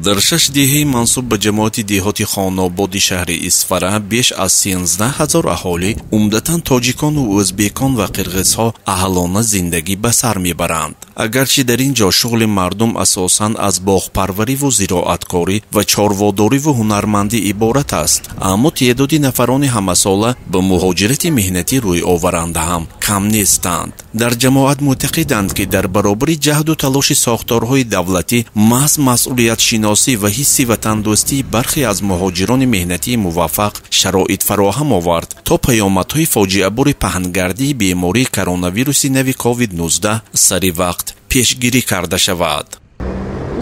Дар шаш деҳаи мансуб ба ҷамоати деҳоти Хонободи шаҳри Исфара беш аз 13 000 аҳолӣ, умдатан тоҷикону ӯзбекон ва қирғизҳо, аҳлона зиндагӣ ба сар мебаранд. Агарчи дар ин ҷо шуғли мардум асосан аз боғпарвариву зироаткорӣ ва чорводориву ҳунармандӣ иборат аст, аммо теъдоди нафарони ҳамасола ба муҳоҷирати меҳнатӣ рӯй оваранда ҳам кам нестанд. Дар ҷамоат мӯътақиданд, ки дар баробари ҷаҳду талоши сохторҳои давлатӣ, маҳз масъулиятшиносӣ ва ҳисси ватандӯстии бархе аз муҳоҷирони меҳнатии муваффақ шароит фароҳам овард, то паёмадҳои фоҷиабори паҳнгардии бемории коронавируси нави COVID-19 сари вақт пешгирӣ карда шавад.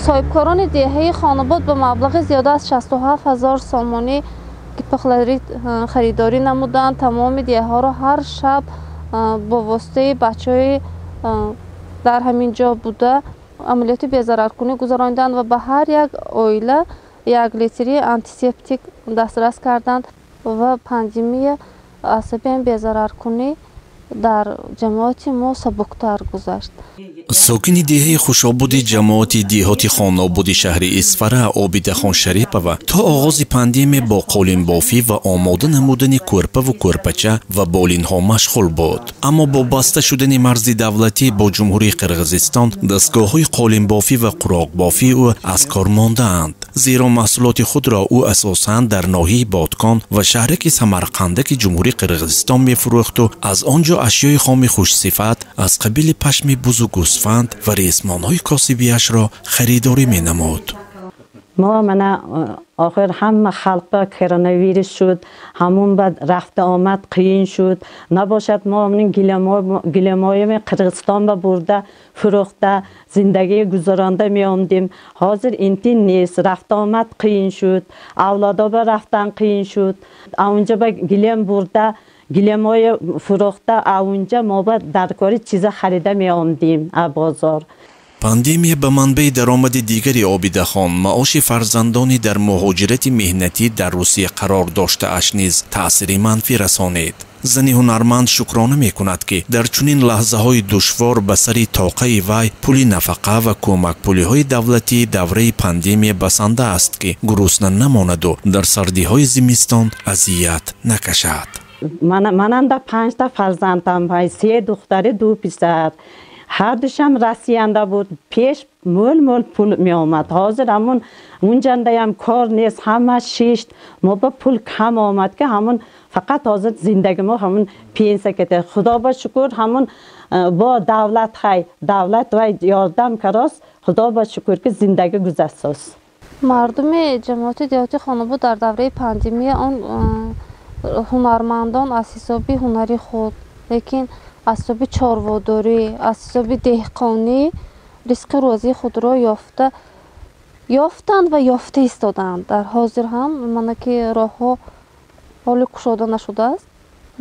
Соҳибкорони деҳаи Хонобод ба маблағи зиёда аз 67 ҳазор сомонӣ гипохлорид харидорӣ намуданд. Тамоми деҳаҳоро ҳар шаб бо воситаи бачаҳои дар ҳамин ҷо буда амалиёти безараркунӣ гузарониданд ва ба ҳар як оила 1 литри антисептик дастрас карданд ва пандемия аз сабаби безараркунӣ дар ҷамоати мо сабуктар гузашт. Сокини деҳаи Хушободи ҷамоати деҳоти Хонободи шаҳри Исфара Обидахон Шарипова то оғози пандемия бо қолинбофӣ ва омода намудани кӯрпаву кӯрпача ва болинҳо машғул буд, аммо бо баста шудани марзи давлатӣ бо Ҷумҳурии Қирғизистон дастгоҳҳои қолинбофӣ ва қуроқбофии ӯ аз кор мондаанд, зеро маҳсулоти худро ӯ асосан дар ноҳияи Бодкон ва шаҳраки Самарқандаки Ҷумҳурии Қирғизистон мефурӯхту аз он ҷо ашёи хоми хушсифат аз қабили пашми бузу гӯсфанд ва ресмонҳои косибиашро харидорӣ менамуд. Мо мана охир ҳама халқба коронавирус шуд, ҳамун ба рафта омад қиин шуд. Набошад, мо гилемоями Қирғизистон ба бурда фурӯхта, зиндагӣ гузаронда меомдем. Ҳозир интин нест, рафта омад қиин шуд, авлодо ба рафтан қиин шуд. Аунҷа ба гилем бурда, гилемоя фурӯхта, аунҷа мо ба даркори чиза харида меомдем а бозор. Пандемия ба манбаи даромади дигари Обидахон, маоши фарзандони дар муҳоҷирати меҳнатӣ дар Русия қарор доштааш низ таъсири манфӣ расонид. Зани ҳунарманд шукрона мекунад, ки дар чунин лаҳзаҳои душвор ба сари тоқаи вай пули нафақа ва кӯмакпулиҳои давлатии давраи пандемия басанда аст, ки гурусна намонаду дар сардиҳои зимистон азият накашад. Мананда панҷта фарзандам, се духтари, ду писар, ҳардушам Россиянда буд. Пеш мӯл мӯл пул меомад, ҳозир ҳамун унҷандаям кор нест, ҳама шишт. Мо ба пул кам омад, ки ҳамун фақат ҳозир зиндаги мо ҳамун пенсия кете. Худо ба шукр, ҳамун бо давлат хай, давлат вай ёрдам карост, худо ба шукр, ки зиндагӣ гузаштост. Мардуми ҷамоати деҳоти Хонобод дар давраи пандемия, он ҳунармандон аз ҳисоби ҳунари худ, лекин аз ҳисоби чорводорӣ, аз ҳисоби деҳқонӣ ризқи рӯзии худро ёфта ёфтанд ва ёфта истодаанд. Дар ҳозир ҳам мана ки роҳҳо ҳоле кушода нашудааст,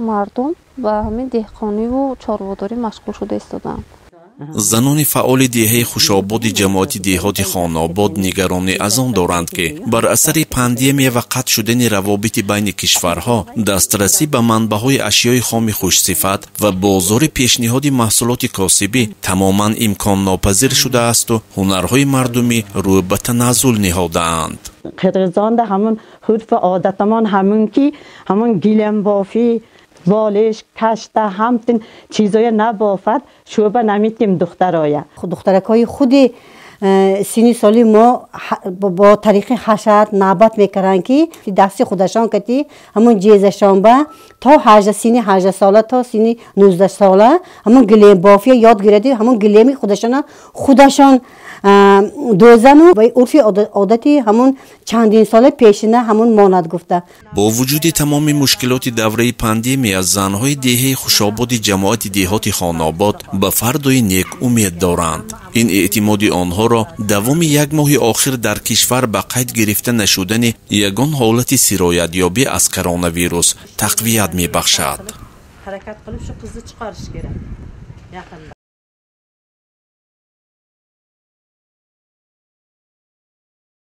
мардум ба ҳамин деҳқониву чорводорӣ машғул шуда истодаанд. Занони фаъоли деҳаи Хушободи ҷамоати деҳоти Хонобод нигаронӣ аз он доранд, ки бар асари пандемия ва қатъ шудани равобити байни кишварҳо дастрасӣ ба манбаъҳои ашёи хоми хушсифат ва бозори пешниҳоди маҳсулоти косибӣ тамоман имконнопазир шудаасту ҳунарҳои мардумӣ рӯ ба таназзул ниҳодаанд. Қирғизонда ҳамун ҳурфу одатамон ҳамун ки ҳамун гилембофӣ, болиш, кашта, ҳамтин чизоя набофад, шӯба наметем духтароя. Духтаракҳои худи синни соли мо бо тариқи ҳашар навбат мекарданд, ки дасти худашон кати ҳамун ҷезашон ба то синни 18 сола то синни 19 сола ҳамун гилембофия ёд гирад, ҳамун гилеми худашона худашон дӯзану ва урфи одати ҳамун чандин сола пешина ҳамун монад гуфта. Бо вуҷуди тамоми мушкилоти давраи пандемия, занҳои деҳаи Хушободи ҷамоати деҳоти Хонобод ба фардои нек умед доранд. Ин эътимоди онҳоро давоми як моҳи охир дар кишвар ба қайд гирифта нашудани ягон ҳолати сироятёбӣ аз коронавирус тақвият мебахшад. Ҳаракат қилиб shu qizni chiqarish kerak yaqinda.